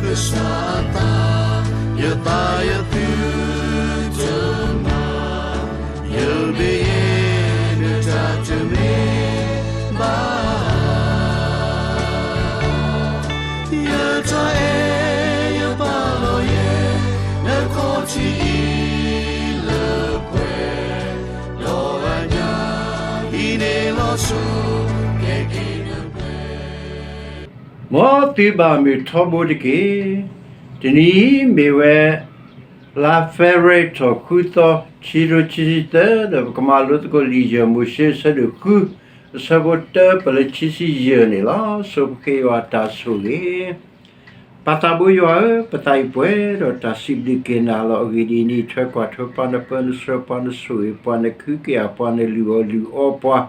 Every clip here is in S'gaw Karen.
ကစၢ်အသး, ယသးယသုတမၤ, ယမ့ၢ်ယဲ နတၢ်တမ့ၢ်ဘၣ်. ယတၢ်အဲၣ်ယပာ်လီၤယဲ နခီၣ်ထံးအံၤလၢပှဲၤ, ဒီးအညၣ်အံၤန့ၣ်လီၤဆီ ကဲက့ၤနပှဲၤ. မ်သုဘၣ်မုာ်ထီဘိတက့ၢ်. တနံၤအံၤမ့ၢ်ဝဲ လါဖ့ၤဘြူၤအါရံၤ တဆံဃုသီ, ခံကထိခံဆံသၢ, ဒီးပကမၤလိသကိးလံာ်ယဲၢ်မိၤၡ့ အဆၢဒိၣ်ဃု, အဆၢဖိတၢပၢၢ်လၢခံဆံယဲၢ်န့ၣ်လီၤ. ဆိပဃ့ယွၤအတၢ်ဆိၣ်ဂ့ၤ. ပၢ်သးဘိယွၤဧၢ, ပသးအံၤပှဲၤဒီးတၢ်စံးဘျုးက့ၤနၤလီၤ. အဂ့ၢ်ဒ်အံၤ, နထွဲကွၢ်ထွဲပှၤ, နပၢနဆှၢပှၤ, နဆိၣ်ဂ့ၤပှၤ, နခုကယာ်ပှၤ, နလုၢ်အီၣ်လုၢ်အီပှၤ,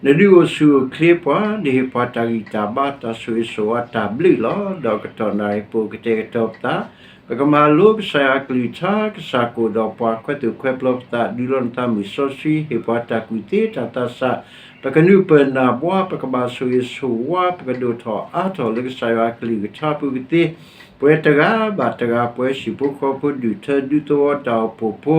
နဒုးအိၣ်ဆူၣ်အိၣ်ချ့ပှၤ, နဟ့ၣ်ပှၤတၢ်ဂံၢ်တၢ်ဘါ, တၢ်ဆိၣ်ဂ့ၤဆိၣ်ဝါတၢ်ဘျုးလီၤ. ဒီးကတီၢ်နၣ်ရံၣ် ပအိၣ်ကတဲာ်ကတီၤပသး, ပကမၤလိကစၢ်ယွၤအကလုၢ်ကထါ, ကစၢ်ကအိၣ်ဒီးပှၤ, ခွဲးသူၣ်ခွဲးပျီပသး, ဒုးလီနသးမုၢ်စီဆှံ, ဟ့ၣ်ပှၤတၢ်ကူၣ်သ့တၢ်သးဆး, ပကနုာ်ပၢၢ်နၢ်ဘှါ, ပကဘၣ်ဆိၣ်ဂ့ၤဆိၣ်ဝါ, ပကဒိၣ်ထီၣ်အါထီၣ်လၢကစၢ်ယွၤအကလုၢ်ကထါပူၤကသ့, ပဝဲတဂၤဘၣ်တဂၤ, ပဝဲဟံၣ်ဖိဃီဖိ, ဒူၣ်ထၢဒူသဝီ, တၢ်အိၣ်ဖှိၣ်ဖိ,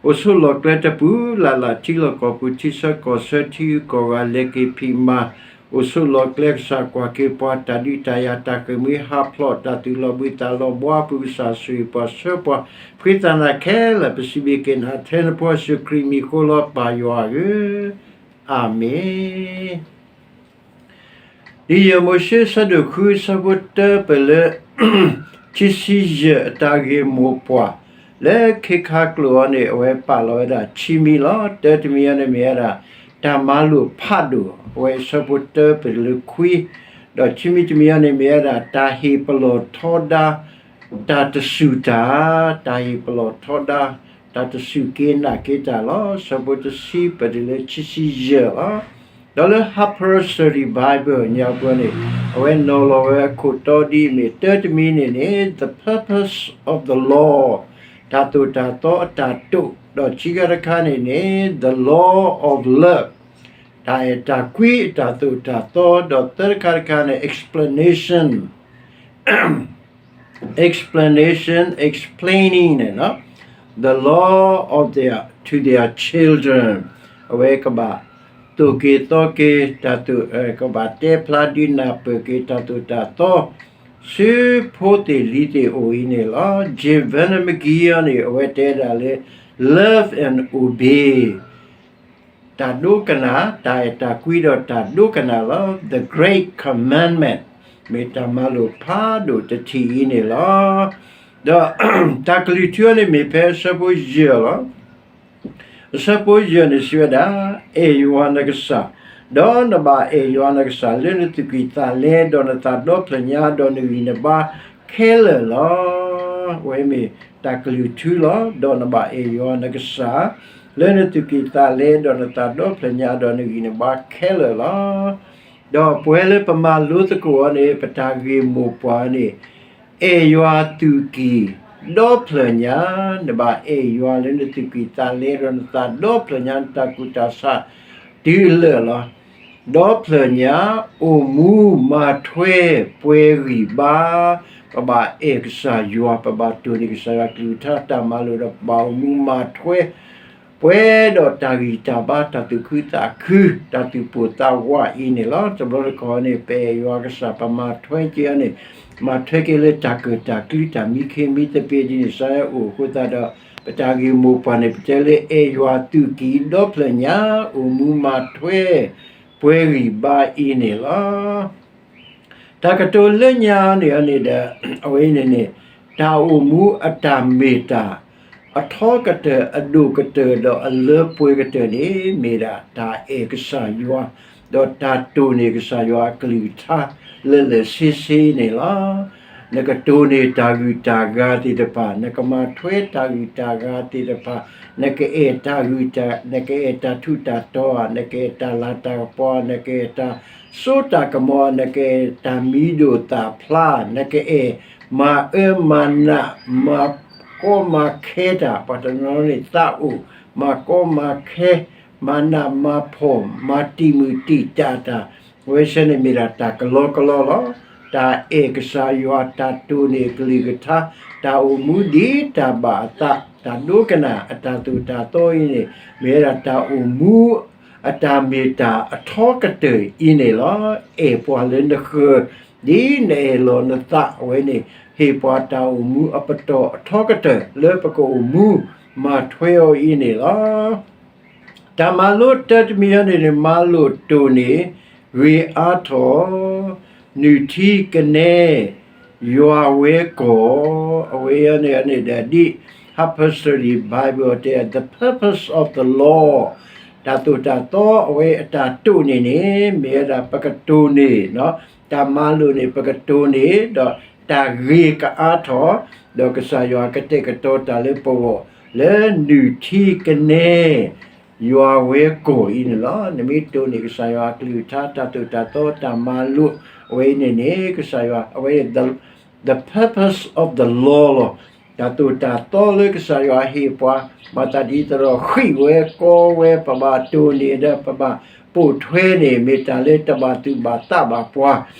အိၣ်ဆိးလီၢ်ကျဲတပူၤလၢ်လၢ်, ထံလီၢ်ကီၢ်ပူၤ, ထံဆၢကီၢ်ဆၢ, ထံဂုၤကီၢ်ဂၤ, လဲၤက့ၤဖံးမၤ, အိၣ်ဆိးလီၢ်ကျဲ, ကစၢ်ကွၢ်က့ၤပှၤ, တၢ်ဒုးတၢ်ယၤ, တၢ်ဃ့ၢ်မှံဟးဖျိး, တၢ်သူၣ်လီၤဘှံးသးလီၤဘှါပူၤ, ကစၢ်ဆိၣ်ဂ့ၤပှၤဆှၢပှၤ, ဖှံသးနၤခဲလၢာ်, ပစံးဘျုးက့ၤနၤထဲနဖိယ့ၣ်ၡူးခရံာ်မံၤဃိလီၤ, ပၢ်ယွၤဧၢ, အၤမ့ၣ်. လံာ်ယဲၢ်မိၤၡ့ အဆၢဒိၣ်ဃု, အဆၢဖိတၢပၢၢ်လၢ ခံဆံယဲၢ်, အတၢ်ဂ့ၢ်မိၢ်ပှၢ်လၢခ့ခါကျိာ်အံၤန့ၣ်, အဝဲပာ်လီၤဝဲဒၣ်ခံမံၤလီၤ. တၢတမံၤအံၤန့ၣ်မ့ၢ်ဝဲဒၣ် တၢ်မၤလိာ်ဖးဒိၣ်, အဝဲအဆၢဖိတၢပၢၢ်လၢခွံ, ဒီးခံမံၤတမံၤအံၤန့ၣ်မ့ၢ်ဝဲဒၣ် တၢ်ဟ့ၣ်ပလီၢ်ထီဒါ တၢ်တစူၢ်တၢ်, တၢ်ဟ့ၣ်ပလီၢ်ထီဒါ တၢ်တစူၢ်က့ၤနာ်က့ၤတၢ်လီၤ. အဆၢဖိတဆံပၢၢ်တုၤလၢခံဆံယဲၢ်လီၤ. ဒီးလၢ Harper Study Bible ညါပူၤန့ၣ်, အဝဲနီၤလီၤဝဲအခိၣ်တီဒ်အမ့ၢ် တၢတမံၤန့ၣ်န့ၣ် The Purpose of the Law, တၢ်သိၣ်တၢ်သီအတၢ်တိာ်, ဒီးခံခါတခါန့ၣ်န့ၣ် The Law of Love, တၢ်အဲၣ်တၢ်ကွံအတၢ်သိၣ်တၢ်သီ, ဒီးသၢခါတခါန့ၣ် explanation, explanation, explaining န့ၣ်လီၤ. The law of their, to their children, အဝဲကဘၣ်သိၣ်က့ၤသီက့ၤ တၢ်သိၣ်, ကဘၣ်တဲဖျါဒုးနၢ်ပၢၢ်က့ၤတၢ်သိၣ်တၢ်သီ ဆူဖိသ့ၣ်လံၤသ့ၣ်အိၣ်အံၤန့ၣ်လီၤ. Jim Vernon McGee န့ၣ် အဝဲတဲဒၣ်လၢ Love and Obey, တၢ်ဒိကနၣ်, တၢ်အဲၣ်တၢ်ကွံဒီးတၢ်ဒိကနၣ်လီၤ. The Great Commandment, မ့ၢ်တၢ်မၤလိာ်ဖးဒိၣ်တထံၣ်အံၤန့ၣ်လီၤ. ဒီးတၢ်ကလုၢ်ထူန့ၣ်မ့ၢ်ဖဲအဆၢဖိယဲၢ်လီၤ. အဆၢဖိယဲၢ်န့ၣ်စံးဝဲဒၣ်, အဲၣ်ယွၤနကစၢ်, ဒီးနဘၣ်အဲၣ်ယွၤနကစၢ်လၢနသူၣ်ကံၢ်သးလဲ, ဒီးနသးဒီဖျၢၣ်ညါ, ဒီးနဂံၢ်နဘါခဲလၢာ်လီၤ. အဝဲမ့ၢ်တၢ်ကလုၢ်ထူလီၤ. ဒီးနဘၣ်အဲၣ်ယွၤနကစၢ် လၢနသူၣ်ကံၢ်သးလဲ, ဒီးနသးဒီဖျၢၣ်ညါ, ဒီးနဂံၢ်နဘါခဲလၢာ်လီၤ. ဒီးပဝဲလၢပမၤလိသကိးအီၤန့ၣ် ပတၢ်ဂ့ၢ်မိၢ်ပှၢ်န့ၣ် အဲၣ်ယွၤသူၣ်ကံၢ်ဒီဖျၢၣ်ညါ, နဘၣ်အဲၣ်ယွၤလၢနသူၣ်ကံၢ်သးလဲ, ဒီးနသးဒီဖျၢၣ်ညါ, နတၢ်ကူၣ်တၢ်ဆးတုၤလၢာ်လီၤ. ဒီဖျၢၣ်ညါ, အိၣ်မူမၤထွဲပှဲၤဂံၢ်ဘါ, ပဘၣ်အဲၣ်ကစၢ်ယွၤ, ပဘၣ်တိၢ်န့ၢ်ကစၢ်ယွၤကလုၢ်ကထါတၢ်မၤလိာ်ဒီး ပဘၣ်အိၣ်မူမၤထွဲ ပှဲၤဒီးတၢ်ဂံၢ်တၢ်ဘါ, တၢ်သူၣ်ခုသးခု, တၢ်သူၣ်ပိၢ်သးဝးအံၤန့ၣ်လီၤ. တဘျီတခီၣ်န့ၣ် ပအဲၣ်ယွၤကစၢ် ပမၤထွဲက့ၤအီၤန့ၣ်, မၤထွဲက့ၤလၢတၢ်ကၢၣ်တၢ်ကျူ တၢ်မံခ့မံသပ့ၤဒ်န့ၣ် ကစၢ်ယွၤအိၣ်အဃိသတးဒီး ပတၢ်ဂ့ၢ်မိၢ်ပှၢ်န့ၣ် ပတဲလၢအဲၣ်ယွၤသူၣ်ကံၢ်ဒီဖျၢၣ်ညါ, အိၣ်မူမၤထွဲ ပှဲၤဂံၢ်ဘါအံၤန့ၣ်လီၤ. တၢ်ကတိၤလၢညါန့ၣ်န့ၣ်ဒီး အဝဲအံၤန့ၣ်န့ၣ် တၢ်အိၣ်မူအတၢ်မ့ၢ်တၢ် အထီကတၢၢ် အဒိၣ်ကတၢၢ် ဒီးအလၢပှဲၤကတၢၢ်န့ၣ် မ့ၢ်ဒၣ်တၢ်အဲၣ်ကစၢ်ယွၤ ဒီးတၢ်တိၢ်န့ၢ်ကစၢ်ယွၤအကလုၢ်ကထါ လၢာ်လၢာ်ဆ့ဆ့န့ၣ်လီၤ. နကတိၢ်န့ၢ်တၢ်ဂုၤတၢ်ဂၤသ့ၣ်တဖၣ်, နကမၤထွဲတၢ်ဂုၤတၢ်ဂၤသ့ၣ်တဖၣ်, နကအဲၣ်တၢ်ဂုၤတၢ်, နကအဲၣ်တၢ်ထူးတၢ်တီၤဧါ, နကအဲၣ်တၢ်လၤတၢ်ကပီၤ, နကအဲၣ်တၢ်စိတၢ်ကမီၤ, နကအဲၣ်တၢ်မံၤဒိၣ်သၣ်ဖျါ, နကအဲၣ်မၤအၢမၤနး, မၤကီမၤခဲတၢ်, ပှၤတနီၤန့ၣ်သးအိၣ်, မၤကီမၤခဲ, မၤနးမၤဖှီၣ်, မၤတံာ်မုၢ်တံာ်တာ်တၢ်, အဝဲဆၢန့ၣ်မ့ၢ်ဒၣ်တၢ်ကလီကလီလီၤ. တၢ်အဲၣ်ကစၢ်ယွၤ, တၢ်တိၢ်န့ၢ်အကလုၢ်ကထါ, တၢ်အိၣ်မူဒ်တၢ်ဘၣ်အသး, တၢ်ဒိကနၣ်အတၢ်သိၣ်တၢ်သီအံၤန့ၣ် မ့ၢ်ဝဲဒၣ်တၢ်အိၣ်မူ အတၢ်မ့ၢ်တၢ်အထီကတၢၢ်အံၤန့ၣ်လီၤ. အဲၣ်ပှၤလၢနဃၢၤ, ဒ်နအဲၣ်လီၤနသးဝဲန့ၣ်, ဟ့ၣ်ပှၤတၢ်အိၣ်မူအပတီၢ်အထီကတၢၢ်လၢပကအိၣ်မူမၤထွဲအီၤအံၤန့ၣ်လီၤ. တၢ်မၤလိတၢ်တမံၤအံၤန့ၣ်န့ၣ် မၤလိာ်တိၢ်န့ၢ် ဂ့ၤအါထီၣ် နုၢ်ထံကနဲ ယွၤဝဲကီၢ်, အဝဲအံၤန့ၣ်န့ၣ်ဒီး ဒ် Harper Study Bible တဲ the purpose of the law, တၢ်သိၣ်တၢ်သီအဝဲအတၢ်တိၢ်န့ၢ်န့ၣ် မ့ၢ်ဝဲဒၣ်ပကတိၢ်န့ၢ်, တၢ်မၤလိာ်န့ၣ် ပကတိၢ်န့ၢ် ဒီးတၢ်ဂ့ၤကအါထီၣ်, ဒီးကစၢ်ယွၤကတဲာ်ကတီၤတၢ်လၢပဂီၢ် လၢနုၢ်ထံကနဲ ယွၤဝဲကီၢ်အံၤန့ၣ်လီၤ. နမ့ၢ်တိၢ်န့ၢ်ကစၢ်ယွၤအကလုၢ်ကထါ တၢ်သိၣ်တၢ်သီ တၢ်မၤလိာ် အဝဲအံၤန့ၣ်န့ၣ် ကစၢ်ယွၤ အဝဲ the purpose of the law လီၤ. တၢ်သိၣ်တၢ်သီလၢကစၢ်ယွၤဟ့ၣ်ပှၤ မၤသးဒ်သိးဒီး ဃံးဝဲကီဝဲ ပဘၣ်တိၢ်န့ၢ်ဒီး ပဘၣ်ပိာ်ထွဲန့ၣ် မ့ၢ်တၢ်လၢတဘၣ်သူၣ်ဘၣ်သးဘၣ်ပှၤ,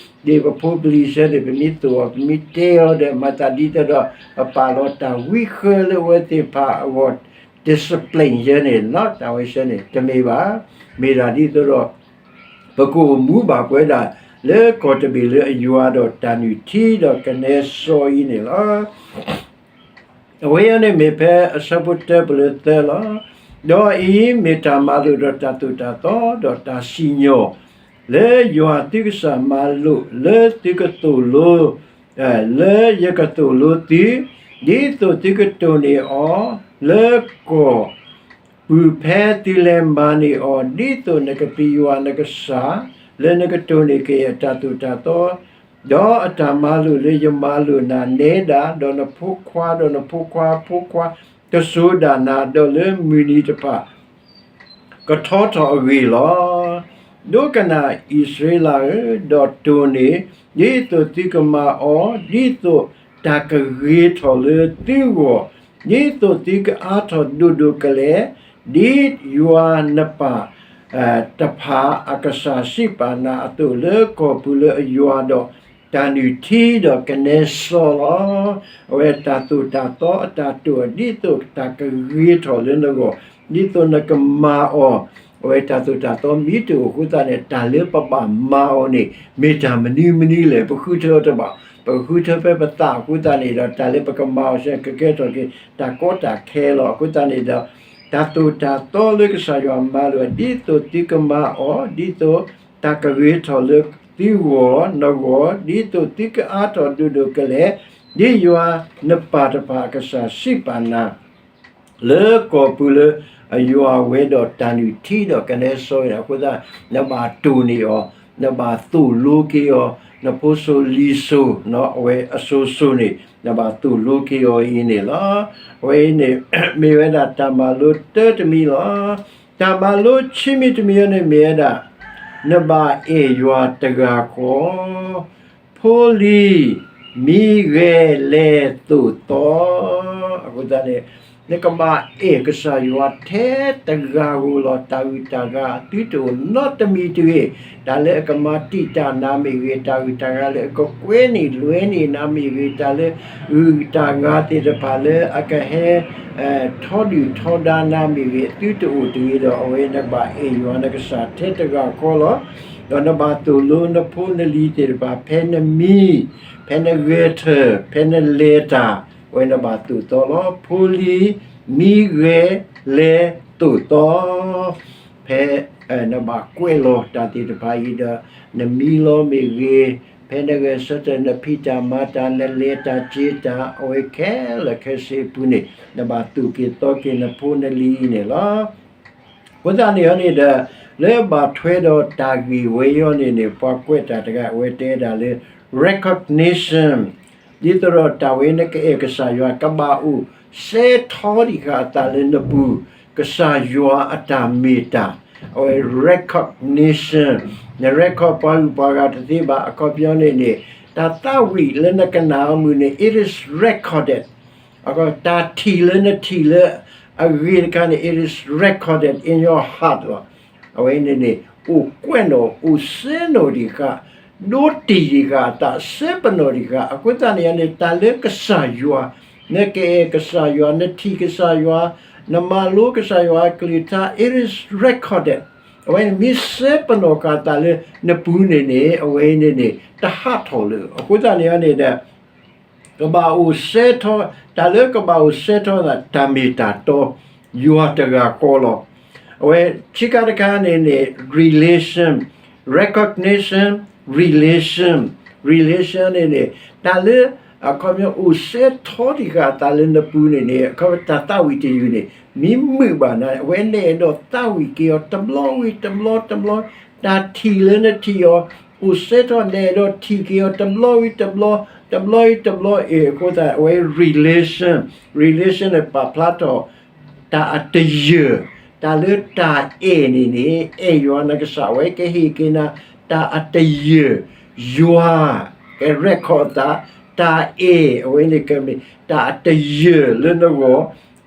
ဒ်ပဖိပလံၤဆၢန့ၣ် ပမ့ၢ်သိၣ်အီၤ ပမ့ၢ်တဲအီၤဒီး မၤသးဒ်သိးဒီး ပပာ်လီၤတၢ်ဝံဃၢလၢအဝဲသ့ၣ်တဖၣ်အဂီၢ် discipline ယဲန့ၣ် တၢ်ဝဲဆၢန့ၣ် တမ့ၢ်ဘၣ်. မ့ၢ်ဒၣ်ဒ်သိးဒီး ပကအိၣ်မူဘၣ်ပဝဲဒၣ် လၢကီၢ်တဘ့ၣ်လၢအယွၤဒီးတၢ်နုၢ်ထံဒီးကနဲစီအံၤန့ၣ်လီၤ. အဝဲအံၤန့ၣ်မ့ၢ်ဖဲအဆၢဖိတၢပလၢသၢလီၤ. ဒီးအံၤမ့ၢ်တၢ်မၤလိာ်ဒီးတၢ်သိၣ်တၢ်သီ ဒီးတၢ်စံၣ်ညီၣ် လၢယွၤသုကစၢ်မၤလိာ် လၢသုကသိၣ်လိ လၢယကသိၣ်လိသု, ဒ်သိးသုကတိၢ်န့ၢ်အီၤ လၢကီၢ် ပူၤဖဲသုလဲၤမၤန့ၢ်အီၤ, ဒ်သိးနကပျံၤယွၤနကစၢ် လၢနကတိၢ်န့ၢ်က့ၤအတၢ်သိၣ်တၢ်သီ, ဒီးအတၢ်မၤလိာ်လၢယမၤလိာ်နၤနဲဒၣ်, ဒီးနဖိခွါ, ဒီးနဖိခွါဖိခွါ, တစိၤဒၣ်နၤ, ဒီးလၢမုၢ်နံၤတဖၣ် ကထီထီၣ်အဂ့ၢ်လီၤ. ဒိကနၣ်အံၣ်စရ့လးဧၢ, ဒီးတိၢ်န့ၢ်, ဒ်သိးသုကမၤအီၤ, ဒ်သိးတၢ်ကဂ့ၤထီၣ်လၢသုဂီၢ်, ဒ်သိးသုကအါထီၣ်ဒိၣ်ဒိၣ်ကလဲာ်, ဒ်ယွၤနပၢ်တဖၣ်အကစၢ်စံးပာ်နၤအသိး, လၢကီၢ်ပူၤလၢအယွၤဒီးတၢ်နုၢ်ထံဒီးကနဲစီလီၤ. အဝဲတၢ်သိၣ်တၢ်သီအတၢ်တိာ် ဒ်သိးတၢ်ကဂ့ၤထီၣ်လၢနဂီၢ်, ဒ်သိးနကမၤအီၤ, အဝဲတၢ်သိၣ်တၢ်သီမ့ၢ်တအိၣ်အဃိသတးန့ၣ် တၢ်လၢပဘၣ်မၤအီၤန့ၣ် မ့ၢ်တၢ်မနုၤမနုၤလဲၣ်, ပဃုထၢအီၤတဘၣ်, ပဃုထၢဖဲပသးအဃိသတးန့ၣ်ဒီး တၢ်လၢပကမၤအီၤစ့ၢ်ကီး ကကဲထီၣ်က့ၤ တၢ်ကီတၢ်ခဲလီၤ. အဃိသတးန့ၣ်ဒီး တၢ်သိၣ်တၢ်သီလၢကစၢ်ယွၤမၤလိာ် ဒ်သိးသုကမၤအီၤ, ဒ်သိးတၢ်ကဂ့ၤထီၣ်လၢသုဂီၢ်, နဂီၢ်, ဒ်သိးသုကအါထီၣ်ဒိၣ်ဒိၣ်ကလဲာ်, ဒ်ယွၤနပၢ်တဖၣ်အကစၢ်စံးပာ်နၤ လၢကီၢ်ပူၤလၢအယွၤဝဲဒီးတၢ်နုၢ်ထံဒီးကနဲစီဝဲန့ၣ်, အဃိသတး နဘၣ်တိၢ်န့ၢ်အီၤ, နဘၣ်သိၣ်လိက့ၤအီၤ, နဖိစိၤလံၤစိၤ အဝဲအစိၤစိၤန့ၣ် နဘၣ်သိၣ်လိက့ၤအီၤအံၤန့ၣ်လီၤ. အဝဲအံၤန့ၣ် မ့ၢ်ဝဲဒၣ်တၢ်မၤလိတၢတမံၤလီၤ. တၢ်မၤလိခံမံၤတမံၤအံၤန့ၣ်မ့ၢ်ဝဲဒၣ် နဘၣ်အဲၣ်ယွၤတဂၤဃီ ဖိလံၤ မံဂဲၤလဲၤသိၣ်သီ, အဃိသတးန့ၣ် နကဘၣ်အဲၣ်ကစၢ်ယွၤထဲတဂၤဧိၤလီၤ. တၢ်ဂုၤတၢ်ဂၤသုတအိၣ်နီတမံၤတဂ့ၤ, တၢ်လၢအကမၤတံာ်တာ်နၤမ့ၢ်ဂ့ၤ, တၢ်ဂုၤတၢ်ဂၤလၢအကကွဲနုာ်လွဲနုာ်နၤမ့ၢ်ဂ့ၤ, တၢ်လၢအဂုၤတၢ်ဂၤသ့ၣ်တဖၣ်လၢအကဟဲ ထီဒုၣ်ထီဒါနၤမ့ၢ်ဂ့ၤ, သုတအိၣ်တဂ့ၤဒီး အဝဲနကဘၣ်အဲၣ်ယွၤနကစၢ်ထဲတဂၤဃီလီၤ. ဒီးနဘၣ်သိၣ်လိနဖိနလံၤသ့ၣ်တဖၣ် ဖဲနမံ, ဖဲနဂဲၤထၢၣ်, ဖဲနလဲၤတၢ်, အဝဲနဘၣ်သိၣ်သီလီၤ. ဖိလံၤ မံဂဲၤလဲၤသိၣ်သီ, ဖဲနဘၣ်ကွဲးလီၤတၢ်သ့ၣ်တဖၣ်အံၤဒီး နမံလီၤမ့ၢ်ဂ့ၤ, ဖဲနဂဲၤဆၢထၢၣ် နဖံးတၢ်မၤတၢ် နလဲၤတၢ်က့ၤတၢ် အဝဲခဲလၢာ်ခဲဆ့အပူၤန့ၣ် နဘၣ်သိၣ်က့ၤသီက့ၤနဖိနလံၤအံၤန့ၣ်လီၤ. အဃိသတးန့ၣ်အီၤန့ၣ်ဒီး လၢဘၣ်ထွဲဒီးတၢ်ဂ့ၢ်ဝဲအံၤန့ၣ်န့ၣ် ပှၤကွဲးတၢ်တဂၤ အဝဲတဲဒၣ်လၢ recognition ဒ်သိးဒီးတၢ်ဝဲနကအဲၣ်ကစၢ်ယွၤ ကဘၣ်အိၣ်စဲထီဒံးဃာ်အသးလၢနပူၤ ကစၢ်ယွၤအတၢ်မ့ၢ်တၢ်, အဝဲ recognition, န record ပှၤဂုၤပှၤဂၤတသ့ဘၣ် အခီပညီန့ၣ်န့ၣ် တၢ်သးဝံၣ်လၢနကနၣ်အီၤမုၢ်န့ၣ် it is recorded, တၢ်ထံၣ်လၢနထံၣ်လၢအဂ့ၤတခါန့ၣ် it is recorded in your heart လီၤ. အဝဲန့ၣ်န့ၣ် အိၣ်ကွဲးနီၣ် အိၣ်စဲနီၣ်ဒံးဃာ် ဒိတံၢ်တံၢ်ဃာ်အသး စဲပနီၣ်တံၢ်ဃာ် အဃိသတးန့ၣ်န့ၣ် တၢ်လၢကစၢ်ယွၤ, နကအဲၣ်ကစၢ်ယွၤ, နထံၣ်ကစၢ်ယွၤ, နမၤလိကစၢ်ယွၤအကလုၢ်ကထါ it is recorded. အဝဲန့ၣ်မ့ၢ်စဲပနီၣ်ဃာ်အသးလၢနပူၤန့ၣ်န့ၣ် အဝဲန့ၣ်န့ၣ် တဟးထီၣ်လၢၤ. အဃိသတးန့ၣ်န့ၣ်ဒီး ကဘၣ်အိၣ်စဲထီၣ်, တၢ်လၢကဘၣ်အိၣ်စဲထီၣ်သး တၢ်မ့ၢ်တၢ်တီ ယွၤတဂၤဃီလီၤ. အဝဲ ဆံးခါတခါန့ၣ်န့ၣ် relation, recognition, relation, relation န့ၣ်န့ၣ် တၢ်လၢ အခီပညီအိၣ်စဲထီၣ်တံၢ်ဃာ်အသးလၢနပူၤန့ၣ်န့ၣ် အခီပညီတၢ်သးဝံၣ်တယုၢ်န့ၣ် မ့ၢ်မုာ်ဘၣ်နၤ အဝဲနအဲၣ်ဒိးသးဝံၣ်က့ၤအီၤ တဘျီဝံၤတဘျီ တဘျီ တၢ်ထံၣ်လၢနထံၣ်အီၤ အိၣ်စဲထီၣ် နအဲၣ်ဒိးထံၣ်က့ၤအီၤ တဘျီဝံၤတဘျီ တဘျီဝံၤတဘျီ အ့ၣ် အဃိသတး အဝဲ relation, relation န့ၣ် ပာ်ဖျါထီၣ် တၢ်အတယၢၢ်, တၢ်လၢတၢ်အဲၣ်န့ၣ်န့ၣ် အဲၣ်ယွၤနကစၢ် အဝဲကဟ့ၣ်က့ၤနၤ တၢ်အတယၢၢ်, ယွၤ က record အသး တၢ်အဲၣ် အဝဲန့ၣ်ကမ့ၢ် တၢ်အတယၢၢ်လၢနဂီၢ်,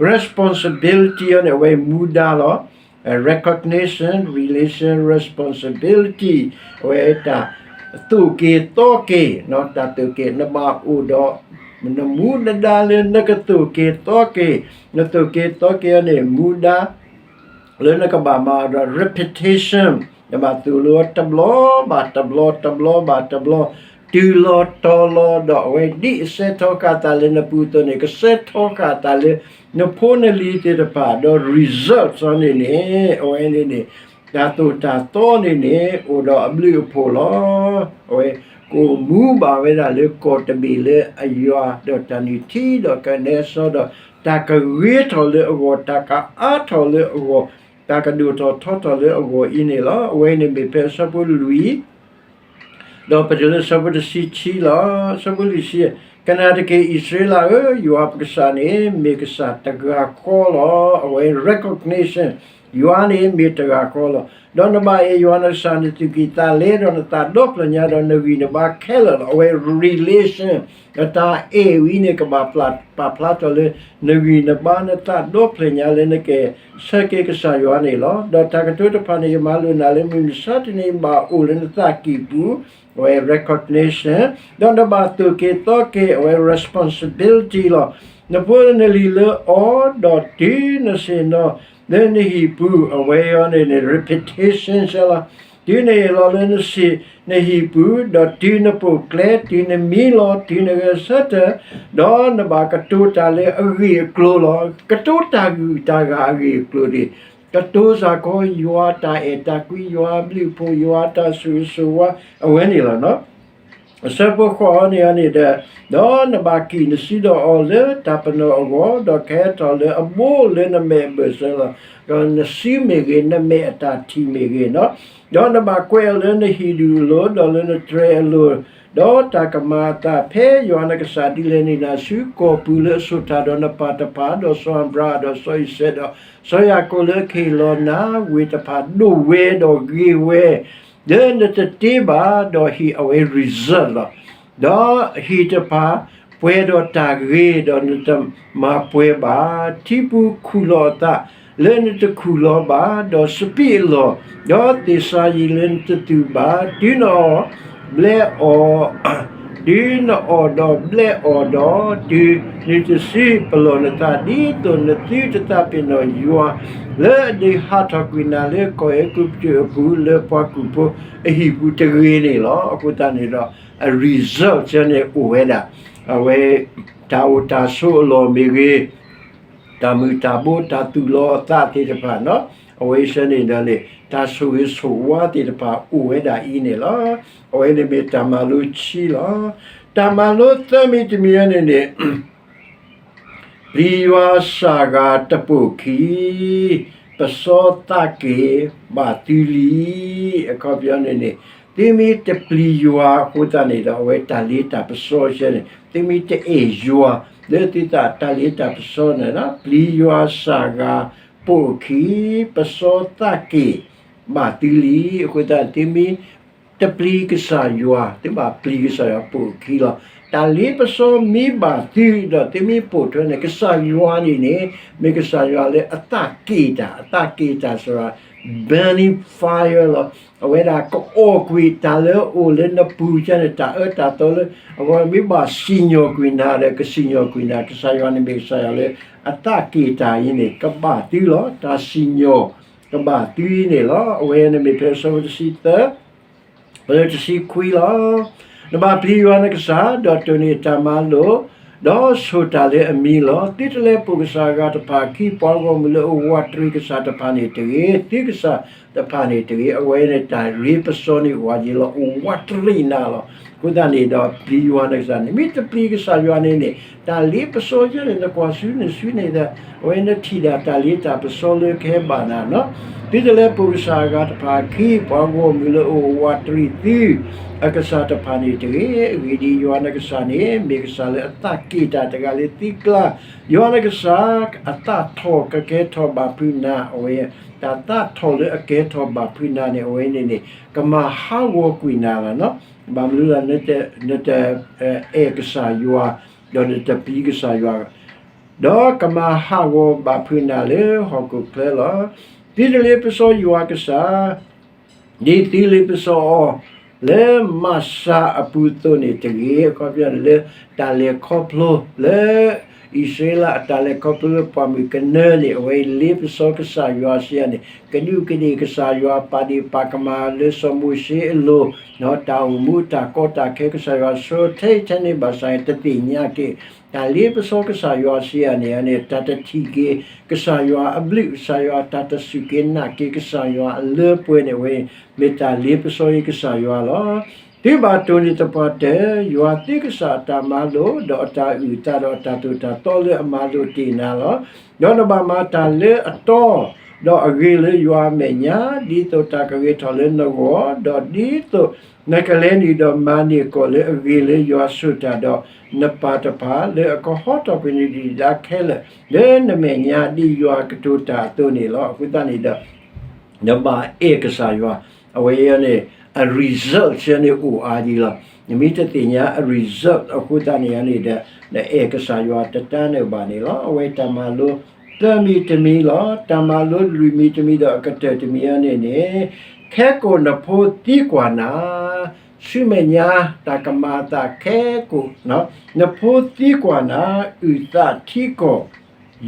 responsibility အံၤန့ၣ် အဝဲမူဒါလီၤ. recognition, relation, responsibility အဝဲတၢ်သိၣ်က့ၤသီက့ၤ, တၢ်သိၣ်က့ၤ နဘၣ်အိၣ်ဒီး နမူနဒါလၢနကသိၣ်က့ၤသီက့ၤ, နသိၣ်က့ၤသီက့ၤအံၤန့ၣ် မူဒါ လၢနကဘၣ်မၤအီၤဒီး repetition နဘၣ်သိၣ်လိအီၤတဘျီဘၣ်တဘျီ တဘျီဘၣ်တဘျီ တုၤလီၤတီၤလီၤ ဒီးအဝဲဒ်အစဲထီၣ်ဃာ်သးလၢနပူၤအသိးန့ၣ် ကစဲထီၣ်ဃာ်သးလၢ နဖိနလံၤသ့ၣ်တဖၣ် ဒီး result အံၤန့ၣ်န့ၣ် အဝဲန့ၣ်န့ၣ် တၢ်သိၣ်တၢ်သီန့ၣ်န့ၣ် အိၣ်ဒီးအဘျုးအဖှိၣ်လီၤ. အဝဲ ကအိၣ်မူဘၣ်ဝဲဒၣ်လၢကီၢ်တဘ့ၣ်လၢအယွၤ ဒီးတၢ်နုၢ်ထံ ဒီးကနဲစီ ဒီးတၢ်ကဂ့ၤထီၣ်လၢအဂီၢ် တၢ်ကအါထီၣ်လၢအဂီၢ် တၢ်ကဒိၣ်ထီၣ်ထီထီၣ်လၢအဂီၢ်အံၤန့ၣ်လီၤ. အဝဲန့ၣ်မ့ၢ်ဖဲဆၢဖိလွံၢ် ဒီးပတုၤလၢဆၢဖိတဆံခံလီၤ. ဆၢဖိလွံၢ်ဆံ, ကနၣ်တက့ၢ် အံၣ်စရ့လးဧၢ, ယွၤပကစၢ်န့ၣ် မ့ၢ်ကစၢ်တဂၤဃီလီၤ. အဝဲ recognition ယွၤန့ၣ်မ့ၢ်တဂၤဃီလီၤ. ဒီးနဘၣ်အဲၣ်ယွၤနကစၢ် နသူၣ်ကံၢ်သးလဲ ဒီးနသးဒီဖျၢၣ်ညါ ဒီးနဂံၢ်နဘါခဲလၢာ်လီၤ. အဝဲ relation နတၢ်အဲၣ်ဝဲန့ၣ် ကဘၣ်ပာ်ဖျါထီၣ်လၢ နဂံၢ်နဘါ နသးဒီဖျၢၣ်ညါလၢနကဆၢက့ၤကစၢ်ယွၤန့ၣ်လီၤ. ဒီးတၢ်ကတိၤတဖၣ်န့ၣ် ယမၤလိာ်နၤလၢမုၢ်မဆါတနံၤ ဘၣ်အိၣ်လၢနသးကံၢ်ပူၤ, အဝဲ recognition ဒီးနဘၣ်သိၣ်က့ၤသီက့ၤ အဝဲ responsibility လီၤ. နဖိနလံၤလၢအီၤ ဒီးတုၤနဆ့ၣ်နီၤလၢနဟံၣ်ပူၤ အဝဲအံၤန့ၣ်န့ၣ် repetition လီၤ. တုၤနအ့ၣ်လီၤလၢနဆ့ၣ်နဟံၣ်ပူၤ ဒီးတုၤနပိာ်ကျဲ တုၤနမံလီၤ တုၤနဂဲၤဆၢထၢၣ် ဒီးနဘၣ်ကတိၤတၢ်လၢအဂ့ၢ်အကျိၤလီၤ. ကတိၤတၢ်ဂုၤတၢ်ဂၤအဂ့ၢ်အကျိၤန့ၣ် ကတိၤစ့ၢ်ကီးယွၤတၢ်အဲၣ်တၢ်ကွံ ယွၤအဘျုးအဖှိၣ် ယွၤတၢ်ဆိၣ်ဂ့ၤဆိၣ်ဝါ အဝဲန့ၣ်လီၤ. အဆၢဖိဃိးန့ၣ်န့ၣ်ဒီး, ဒီးနဘၣ်ကံၣ်နစုဒီးအီၤလၢတၢ်ပနီၣ်အဂီၢ်, ဒီးကဟဲထီၣ်လၢအဘိလၢနမဲာ်အဘၢၣ်စၢၤလီၤ. ဒီးနစုမ့ၢ်ဂ့ၤ, နမဲာ်အတၢ်ထံၣ်မ့ၢ်ဂ့ၤနီၤ, ဒီးနဘၣ်ကွဲးအီၤလၢနဟံၣ်ဒူၣ်အလိၤ, ဒီးလၢနတြဲၤအလိၤ, ဒီးတၢ်ကမၤအသးဖဲယွၤနကစၢ်ဒ်လဲၣ်န့ၣ် နဆူကီၢ်ပူၤလၢအဆိၣ်တၢ်ဒီးနပၢ်တဖၣ်, ဒီးစီၤအၤဘြၤဟၣ်, ဒီးစီၤအံၤစဲး, ဒီးစီၤယၤကိာ်လၢကဟ့ၣ်လီၤနၤဝ့ၢ်တဖၣ်ဒိၣ်ဝဲဒီးဂ့ၤဝဲ လၢနတတ့ဘၣ်, ဒီးဟ့ၣ်အဝဲ result လီၤ. ဒီးဟံၣ်တဖၣ်ပှဲၤဒီးတၢ်ဂ့ၤ, ဒီးနတမၤပှဲၤဘၣ်. ထံပူၤခူၣ်လီၤအသး လၢနတခူၣ်လီၤဘၣ်, ဒီးစပံးအလီၢ်, ဒီးသ့ၣ်စၤယံၤလၢနတသူၣ်ဘၣ်, တုၤနအီၣ်ဘျဲအီၣ် တုၤနအီၣ်ဒီးဘျဲအီၣ်ဒီး, တုၤနုၤတစုပလီၢ်နသး ဒ်သိးနသုတသးပ့ၤနီၣ်ယွၤ လၢအဒုးဟးထီၣ်ကွံာ်နၤလၢကီၢ်အဲၤကူပတူးအပူၤ လၢပှၤကူၣ်ဖိအဟံၣ်ပူၤတဂ့ၤန့ၣ်လီၤ. အဃိသတးန့ၣ်ဒီး အ result န့ၣ်အိၣ်ဝဲဒၣ် အဝဲ တၢ်အိၣ်တၢ်ဆိးအလီၢ်မ့ၢ်ဂ့ၤ, တၢ်မုာ်တၢ်ဘိ တၢ်သူၣ်လီၤအသးသ့ၣ်တဖၣ်နီၤ, အဝဲဆၢန့ၣ်ဒီးန့ၣ် တၢ်ဆိၣ်ဂ့ၤဆိၣ်ဝါသ့ၣ်တဖၣ်အိၣ်ဝဲဒၣ်အံၤန့ၣ်လီၤ. အဝဲန့ၣ်မ့ၢ်တၢ်မၤလိခံလီၤ. တၢ်မၤလိသၢမံၤတမံၤအံၤန့ၣ်န့ၣ် ပျံၤယွၤစၢ်ဂၤတပိာ်ခံ, ပစီသးက့ၤဘၣ်သုလံ. အခီပညီန့ၣ်န့ၣ် သုမ့ၢ်တပျံၤယွၤအဃိသတးန့ၣ်ဒီး အဝဲတၢ်လ့တၢ်ပစီဆၢန့ၣ် သုမ့ၢ်တအဲၣ်ယွၤ လၢသုသးတၢ်လ့တၢ်ပစီန့ၣ် ပျံၤယွၤစၢ်ဂၤပိာ်ခံ, ပစီသးက့ၤဘၣ်သုလံ. အဃိသတး သုမ့ၢ် တပျံၤကစၢ်ယွၤ သုဘၣ်ပျံၤကစၢ်ယွၤပိာ်ခံလီၤ. တၢ်လ့ပစီမ့ၢ်ဘၣ်သု ဒီးသုမ့ၢ်ပိာ်ထွဲန့ၣ် ကစၢ်ယွၤန့ၣ်န့ၣ် မ့ၢ်ကစၢ်ယွၤလၢအသးက့ၤတၢ်, အသးက့ၤတၢ်စ့ၢ်ကီး burning fire လီၤ. အဝဲဒၣ်ကအီၣ်ကွံာ်တၢ်လၢအအိၣ်လၢနပူၤကန့ၣ် တၢ်အၢတၢ်သီလၢ အဝဲမ့ၢ်ဘၣ်စံၣ်ညီၣ်ကွံာ်နၤဒီး ကစံၣ်ညီၣ်ကွံာ်နၤ, ကစၢ်ယွၤန့ၣ်မ့ၢ်ကစၢ်ယွၤလၢ အသးက့ၣ်တၢ်အံၤန့ၣ် ကဘၣ်သုလီၤ. တၢ်စံၣ်ညီၣ်ကဘၣ်သုအံၤန့ၣ်လီၤ. အဝဲန့ၣ်မ့ၢ်ဖဲအဆၢဖိတဆံသၢ လၢတဆံခွံလီၤ. နဘၣ်ပျံၤယွၤနကစၢ်, ဒီးတိၢ်န့ၢ်တၢ်မၤလိာ်, ဒီးဆိၣ်တၢ်လၢအမံၤလီၤ. သုတလဲၤပိာ်ကစၢ်အဂၤတဖၣ်အခံ, ပှၤဂီၢ်မုၢ်လၢအအိၣ်ဝးတရံးကစၢ်တဖၣ်န့ၣ်တဂ့ၤ, သုကစၢ်တဖၣ်န့ၣ်တဂ့ၤ. အဝဲန့ၣ်တၢ်လ့ပစီန့ၣ်အိၣ်ဝးယံၤလီၤ, အိၣ်ဝးတရံးနၤလီၤ. အဃိသတးန့ၣ်ဒီး ပျံၤယွၤနကစၢ်န့ၣ်, မ့ၢ်တပျံၤကစၢ်ယွၤန့ၣ်န့ၣ် တၢ်လ့ပစီယဲန့ၣ် နကွၢ်ဆူနစုန့ၣ်ဒီး အဝဲနထံၣ်ဒၣ်တၢ်လ့တၢ်ပစီလၢကဟဲဘၣ်နၤနီၤ. သုတလဲၤပိာ်ကစၢ်အဂၤတဖၣ်အခံ, ပှၤဂီၢ်မုၢ်လၢအအိၣ်ဝးတရံးသု အကစၢ်တဖၣ်န့ၣ်တဂ့ၤ. အဂ့ၢ်ဒ်အံၤ, ယွၤနကစၢ်န့ၣ် မ့ၢ်ကစၢ်လၢအသးက့ၣ်တၢ်တဂၤလၢသုကျါ, ယွၤနကစၢ်အသးထီၣ်ကကဲထီၣ်ဘၣ်ဖုးနၤ, အဝဲ တၢ်သးထီၣ်လၢအကဲထီၣ်ဘၣ်ဖုးနၤန့ၣ် အဝဲန့ၣ်န့ၣ် ကမၤဟးဂီၤကွံာ်နၤလီၤနီၤ. ဘၣ်မနုၤလဲၣ်, နတအဲၣ်ကစၢ်ယွၤ, ဒီးနတပျံၤကစၢ်ယွၤ ဒီးကမၤဟးဂီၤဘၣ်ဖုးနၤလၢဟီၣ်ခိၣ်ချၢလီၤ. သုတလ့ပစီယွၤကစၢ် ဒ်သုလ့ပစီအီၤ လၢမၤစၤအပူၤအသိးန့ၣ်တဂ့ၤ. အခီပညီန့ၣ်လၢတၢ်လဲၤခီဖျိလၢ အံၣ်စရ့လးအတၢ်လဲၤခီဖျိလၢပှၢ်မုၢ်ကနၢန့ၣ် အဝဲလ့ပစီကစၢ်ယွၤစံးယၤန့ၣ် ကဒူးကဒ့ၣ်ကစၢ်ယွၤ ပာ်ဒ့ၣ်ပာ်ကမၣ်လၢစီၤမိၤၡ့အလိၤ, တၢ်အိၣ်မူတၢ်ကီတၢ်ခဲကစၢ်ယွၤဆိထဲထဲန့ၣ်ဘၣ်ဆၣ် တသ့ၣ်ညါက့ၤ တၢ်လ့ပစီကစၢ်ယွၤစံးယၤန့ၣ်န့ၣ် တၢ်တထံၣ်က့ၤ ကစၢ်ယွၤအဘျုး ကစၢ်ယွၤတၢ်တစူၢ်က့ၤနာ်က့ၤ ကစၢ်ယွၤအလၢပှဲၤန့ၣ်ဝဲ မ့ၢ်တၢ်လ့ပစီအံၤကစၢ်ယွၤလီၤ. သုဘၣ်တိၢ်န့ၢ်သပှၢ်တၢၢ် ယွၤသုကစၢ်အတၢ်မၤလိာ် ဒီးအတၢ်အုၣ်အသး ဒီးအတၢ်သိၣ်တၢ်သီလၢအမၤလိာ်တ့ၢ်နၤလီၤ. ဒီးနဘၣ်မၤတၢ်လၢအတီ ဒီးအဂ့ၤလၢယွၤအမဲာ်ညါ, ဒ်သိးတၢ်ကဂ့ၤထီၣ်လၢနဂီၢ်, ဒီးဒ်သိးနကလဲၤနုာ်ဒီးမၤန့ၢ်ကီၢ်လၢအဂ့ၤလၢယွၤဆိၣ်တၢ်ဒီးနပၢ်တဖၣ် လၢအကဟီထီၣ်ကွံာ်နဒုၣ်ဒါခဲလၢာ် လၢနမဲာ်ညါဒ်ယွၤကတိၤတၢ်အသိးန့ၣ်လီၤ. အဃိသတးန့ၣ်ဒီး နဘၣ်အဲၣ်ကစၢ်ယွၤ, အဝဲန့ၣ် အ result န့ၣ်အိၣ်အါဒံးလီၤ. နမ့ၢ်တသ့ၣ်ညါအ result အဃိသတးန့ၣ်န့ၣ်ဒီး နအဲၣ်ကစၢ်ယွၤတတၢ်န့ၣ်ဘၣ်န့ၣ်လီၤ. အဝဲတၢ်မၤလိ သၢမံၤတမံၤလီၤ. တၢ်မၤလိလွံၢ်မံၤတမံၤဒီး အကတၢၢ်တမံၤအံၤန့ၣ်န့ၣ် ခဲကိာ်နဖိသံကွၢ်နၤ, ဆူမဲာ်ညါတၢ်ကမၤအသးခဲကိာ်, နဖိသံကွၢ်နၤ, အုၣ်သးထံကီၢ်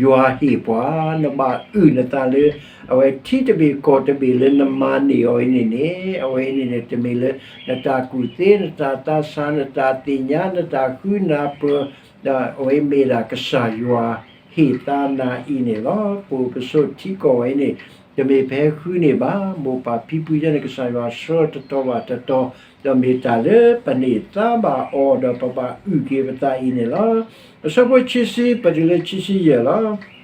ယွၤဟ့ၣ်ပှၤ, နဘၣ်အုၣ်နသးလၢ အဝဲထံတဘ့ၣ်ကီၢ်တဘ့ၣ်လၢနမၤန့ၢ်အီၤအံၤန့ၣ်န့ၣ်, အဝဲအံၤန့ၣ်န့ၣ် တမ့ၢ်လၢ နတၢ်ကူၣ်သ့ နတၢ်သးဆး နတၢ်သ့ၣ်ညါ နတၢ်ဃုနၢ်ပၢၢ်, ဒီးအဝဲမ့ၢ်ဒၣ်ကစၢ်ယွၤဟ့ၣ်သါနၤအံၤန့ၣ်လီၤ. ပအိၣ်ပဆိးထံကီၢ်ဝဲအံၤန့ၣ် တမ့ၢ်ဖဲဃုန့ၣ်ဘၣ်. မိၢ်ပၢ်ဖံဖုယဲန့ၣ် ကစၢ်ယွၤဆှၢတတီၤဘၣ်တတီၤ, ဒီးမ့ၢ်တၢ်လၢပန့ၢ်သါဘၣ်အီၤ ဒီးပဘၣ်အုၣ်က့ၤပသးအံၤန့ၣ်လီၤ. အဆၢဖိခံဆံ ပတုၤလၢခံဆံယဲၢ်လီၤ.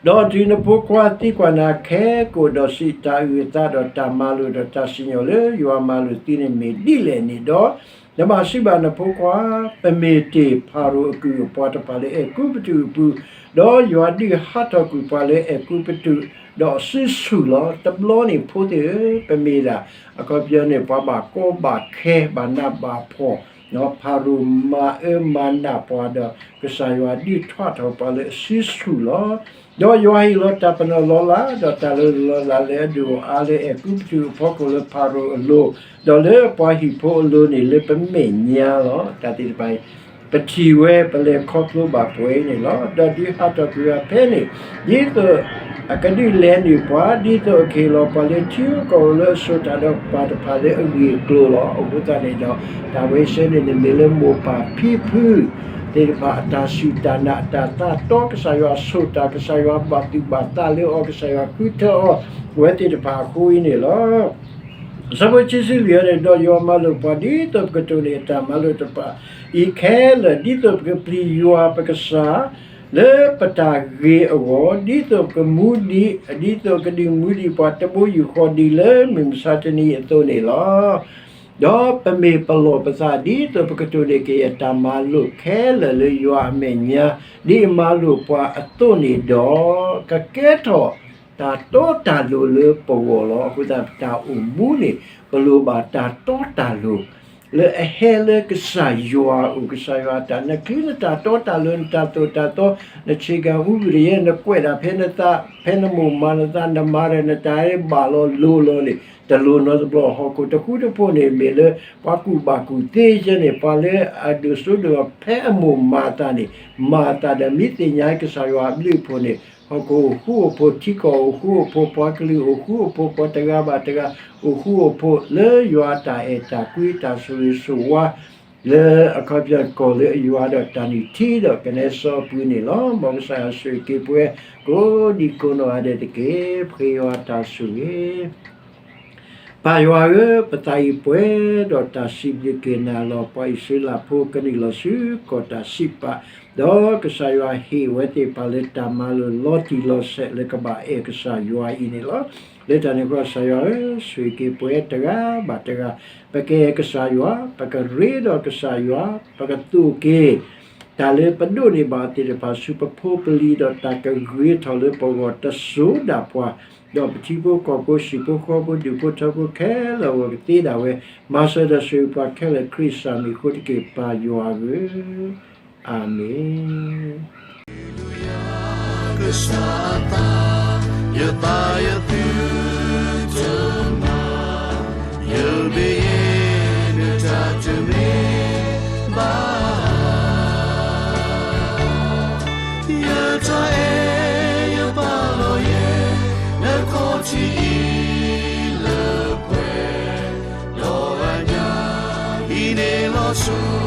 ဒီးတုၤနဖိခွါသံကွၢ်နၤခဲကိာ်ဒီးစံး, တၢ်အုၣ်အသးဒီးတၢ်မၤလိာ်ဒီးတၢ်စံၣ်ညီၣ်လၢ ယွၤမၤလိာ်သုန့ၣ်မ့ၢ်ဒ်လဲၣ်န့ၣ်ဒီး, နဘၣ်စံးဘၣ်နဖိခွါ, ပမ့ၢ်တ့ၢ်ဖၤရိၤအကုၢ်အပှၤတဖၣ်လၢအဲၤကူပတူးအပူၤ, ဒီးယွၤဒုးဟးထီၣ်ကွံာ်ပှၤလၢအဲၤကူပတူး, ဒီးအစုဆူၣ်လီၤ. တဘျီန့ၣ်ဖိသ့ၣ်ဧၢ, ပမ့ၢ်ဒၣ် အခီပညီန့ၣ် ပှၤဘၣ်ကီဘၣ်ခဲ ဘၣ်နးဘၣ်ဖှီၣ်, ဖၤရိၤမၤအၢမၤနးပှၤဒီး ကစၢ်ယွၤဒုးထွးထီၣ်ပှၤလၢအစုဆူၣ်လီၤ. ဒီးယွၤဟ့ၣ်လီၤတၢ်ပနီၣ်လီၤလး, ဒီးတၢ်လီၤလးလၢအဒိၣ်အါလၢအဲၤကူပတူးအဖီခိၣ်လၢဖၤရိၤအလိၤ, ဒီးလၢပှၤဟံၣ်ဖိအလိၤန့ၣ်လၢပမဲာ်ညါလီၤ. တၢ်သ့ၣ်တဖၣ်အံၤ ပထံၣ်ဝဲပလဲၤခီဖျိဘၣ်ပှဲၤအံၤန့ၣ်လီၤ. ဒီးဒုးဟးထီၣ်ကွံာ်ပှၤဖဲန့ၣ်, ဒ်သိးအကဒုးလဲၤနုာ်ပှၤ, ဒ်သိးအကဟ့ၣ်လီၤပှၤလၢထံဧိၤကီၢ်ဧိၤလၢအဆိၣ်တၢ်ဒီးပၢ်တဖၣ်လၢအဂ့ၢ်အကျိၤလီၤ. အဃိသတးန့ၣ်ဒီး တၢ်ဝဲဆၢန့ၣ်န့ၣ်မ့ၢ်လၢမိၢ်ပၢ်ဖံဖု သ့ၣ်တဖၣ်အတၢ်စူၢ်တၢ်နာ် အတၢ်သးတီ ကစၢ်ယွၤဆိၣ်တၢ် ကစၢ်ယွၤဘၣ်သူၣ်ဘၣ်သးလၢအီၤ ကစၢ်ယွၤဃုထၢအီၤ ဝဲသ့ၣ်တဖၣ်အဃိအံၤန့ၣ်လီၤ. အဆၢဖိခံဆံလွံၢ်န့ၣ်, ဒီးယွၤမၤလိာ်ပှၤဒ်သိးပကတိၢ်န့ၢ်အတၢ်မၤလိာ်တဖၣ်အံၤခဲလၢာ်, ဒ်သိးပကပျံၤယွၤပကစၢ် လၢပတၢ်ဂ့ၤအဂီၢ်, ဒ်သိးပကမူဒံး, ဒ်သိးကဒုးမူဒံးပှၤတဘိယူၢ်ဃီဒံးလၢမုၢ်မဆါတနံၤအသိးန့ၣ်လီၤ. ဒီးပမ့ၢ်ပလီၢ်ပသး ဒ်သိးပကတိၢ်န့ၢ်က့ၤအတၢ်မၤလိာ်ခဲလၢာ်လၢယွၤအမဲာ်ညါ, ဒ်အမၤလိာ်ပှၤအသိးန့ၣ်ဒီး, ကကဲထီၣ်တၢ်တီတၢ်လိၤလၢပဂီၢ်လီၤ. အဃိသတး ပတၢ်အိၣ်မူန့ၣ် ပလိၣ်ဘၣ်တၢ်တီတၢ်လိၤ လၢအဟဲလၢကစၢ်ယွၤအအိၣ်, ကစၢ်ယွၤအတၢ်, နချံနတၢ်တီတၢ်လိၤ နတၢ်သိၣ်တၢ်သီ, နဆ့ကၤအူပဒံးယဲ နကွဲးဒၣ်ဖဲနသး, ဖဲနမိၢ်မၤနသး, နမၤဒီးနတၢ်ဘၣ်လီၤလိၤလီၤန့ၣ် တလိၣ်နီတဘျီ. ဟီၣ်ခိၣ်တဃူတဖိးန့ၣ် မ့ၢ်လၢပှၤကူၣ်ဘၣ်ကူၣ်သ့ယဲန့ၣ်, ပှၤလၢအဒိၣ်စိဒိၣ်ကမီၤ ဖဲအမိၢ်မၤအသးန့ၣ် မၤအသးဒီး မ့ၢ်သ့ၣ်ညါကစၢ်ယွၤအဘျုးအဖှိၣ်န့ၣ်, ဟီၣ်ခိၣ်အိၣ်ဃူအိၣ်ဖိး, ထံကီၢ်အိၣ်ဃူအိၣ်ဖိး, ပှၤကလုာ်အိၣ်ဃူအိၣ်ဖိး, ပှၤတဂၤဘၣ်တဂၤ အိၣ်ဃူအိၣ်ဖိး လၢယွၤအတၢ်အဲၣ်တၢ်ကွံတၢ်ဆိၣ်ဂ့ၤဆိၣ်ဝါ လၢအခီပညီကီၢ်လၢယွၤဒီးတၢ်နုၢ်ထံဒီးကနဲစီအပူၤန့ၣ်လီၤ. မ်ကစၢ်ယွၤဆိၣ်ဂ့ၤက့ၤပှၤကိးဒံကိးနီၢ်ဂၤဒဲးတက့ၢ်. ပဃ့ယွၤတၢ်ဆိၣ်ဂ့ၤ. ပၢ်ယွၤဧၢ, ပသးအံၤပှဲၤဒီးတၢ်စံးဘျုးက့ၤနၤလီၤ. ပှၤအံၣ်စရ့လးဖိကနုာ်လီၤဆူကီၢ်တၢ်စံးပာ်, ဒီးကစၢ်ယွၤဟ့ၣ်ဝဲသ့ၣ်တဖၣ်လၢတၢ်မၤလိာ်လီၤတံၢ်လီၤဆဲးလၢကဘၣ်အဲၣ်ကစၢ်ယွၤအံၤန့ၣ်လီၤ. လၢတၢ်န့ၣ်အဃိ ကစၢ်ယွၤဧၢ, ဆိၣ်ဂ့ၤက့ၤပှၤတဂၤဘၣ်တဂၤ, ပကအဲၣ်ကစၢ်ယွၤ, ပကရ့ဒီးကစၢ်ယွၤ, ပကသိၣ်က့ၤ တၢ်လၢပဒိးန့ၢ်ဘၣ်သ့ၣ်တဖၣ်ဆူပဖိပလံၤ, ဒီးတၢ်ကဂ့ၤထီၣ်လၢပဂီၢ်တစိၤဒၣ်ပှၤ, ဒီးပထံဖိကီၢ်ဖိ ဟံၣ်ဖိဃီဖိ ဒူၣ်ဖိထၢဖိခဲလၢာ်အဂီၢ်ကသ့ဒၣ်ဝဲ, မၤစၢၤဒီးဆိၣ်ဂ့ၤပှၤခဲလၢာ် ခရံာ်စၢ်မံၤအဃိတက့ၢ် ပၢ်ယွၤဧၢ, အၤမ့ၣ်. ကစၢ်အသး, ယသးယသုတမၤ, ယဘ့ၣ်ယဲ နတၢ်တမ့ၢ်ဘၣ်, ယတၢ်အဲၣ်ယပာ်လီၤယဲ နခီၣ်ထံးအံၤလၢပှဲၤ, ဒီးအညၣ်အံၤန့ၣ်လီၤဆီ